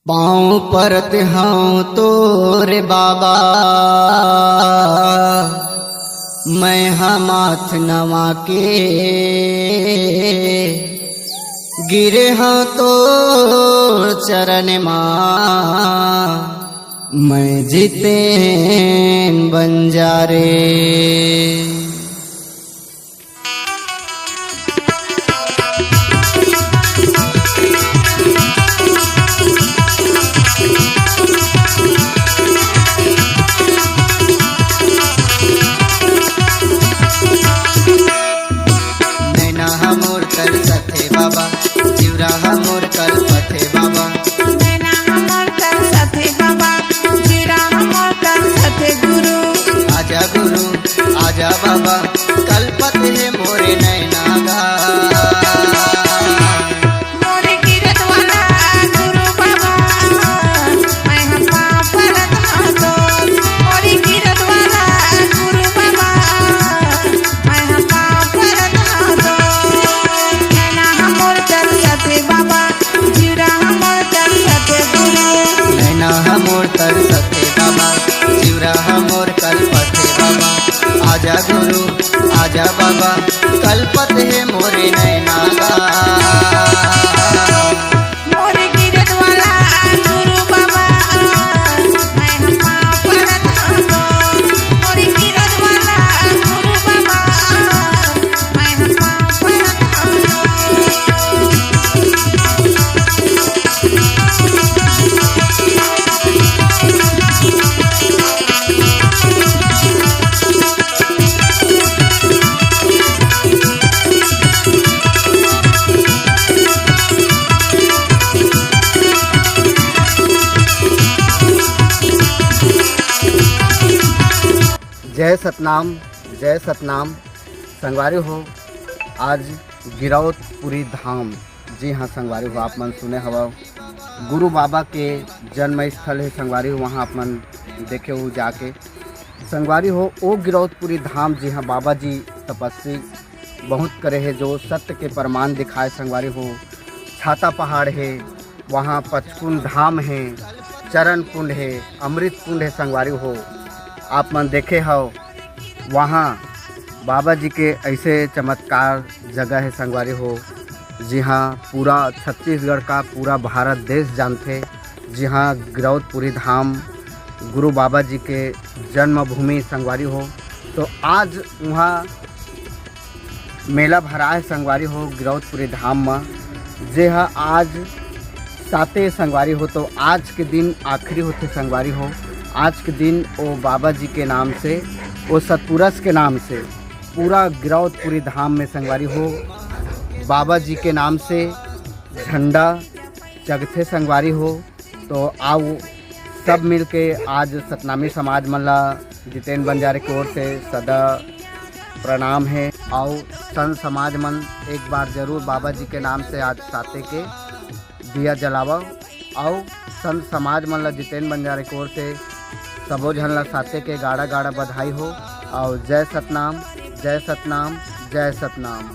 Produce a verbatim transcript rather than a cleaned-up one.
पाँव परत हँव तोरे बाबा, मैं ह माथ नवा के, गिरे हँव तोर चरण मा, मैं जितेन बंजारे। नैना ह मोर तरसथे बाबा, जिउरा ह मोर कलपथे बाबा। नैना ह मोर तरसथे बाबा, जिउरा ह मोर कलपथे गुरु। आजा गुरु, आजा बाबा, कलपत हे मोरे नैना गा। मोरे गिरत वाला गुरु बाबा, मैं ह पाँव परत हँव तोर। मोरे गिरत वाला गुरु बाबा, मैं ह पाँव परत हँव तोर। नैना ह मोर तरसथे बाबा, जिउरा ह मोर कलपथे गुरु। नैना ह मोर तरसथे बाबा, जिउरा ह मोर कलपथे बाबा। आजा गुरु, आजा बाबा, कलपत हे मोरे नैना गा। मोरे गिरत वाला गुरु बाबा, मैं ह पाँव परत हँव तोर। मोरे गिरत वाला गुरु बाबा, मैं ह पाँव परत हँव तोर। जय सतनाम, जय सतनाम। संगवारी हो, आज गिरौदपुरी धाम, जी हाँ संगवारी हो, आप मन सुने हवव, गुरु बाबा के जन्म स्थल हे संगवारी हो, वहाँ आप मन देखे हो जाके। संगवारी हो, ओ गिरौदपुरी धाम, जी हाँ बाबा जी तपस्वी बहुत करे हे, जो सत्य के प्रमाण दिखाए संगवारी हो। छाता पहाड़ हे, वहाँ पचकुंड धाम हे, चरण कुंड हे, अमृत कुंड हे संगवारी हो। आप मन देखे हव, वहाँ बाबा जी के ऐसे चमत्कार जगह हे संगवारी हो, जिहाँ पूरा छत्तीसगढ़ का पूरा भारत देश जानथे, जिहाँ गिरौदपुरी धाम गुरु बाबा जी के जन्मभूमि संगवारी हो। तो आज उहाँ मेला भराए संगवारी हो गिरौदपुरी धाम म, जे ह आज साते संगवारी हो, तो आज के दिन आखिरी होथे संगवारी हो। आज के दिन ओ बाबा जी के नाम से, ओ सतपुरस के नाम से पूरा गिरौदपुरी धाम में संगवारी हो, बाबा जी के नाम से झंडा जगथे संगवारी हो। तो आओ सब मिलके आज सतनामी समाज मन ला जितेन बंजारे की ओर से सदा प्रणाम है। आओ संत समाज मन एक बार जरूर बाबा जी के नाम से आज साते के दिया जलावव। आओ संत समाज मन ला जितेन बंजारे की ओर से सबो झन ला साते के गाड़ा गाड़ा बधाई हो। आओ जय सतनाम, जय सतनाम, जय सतनाम।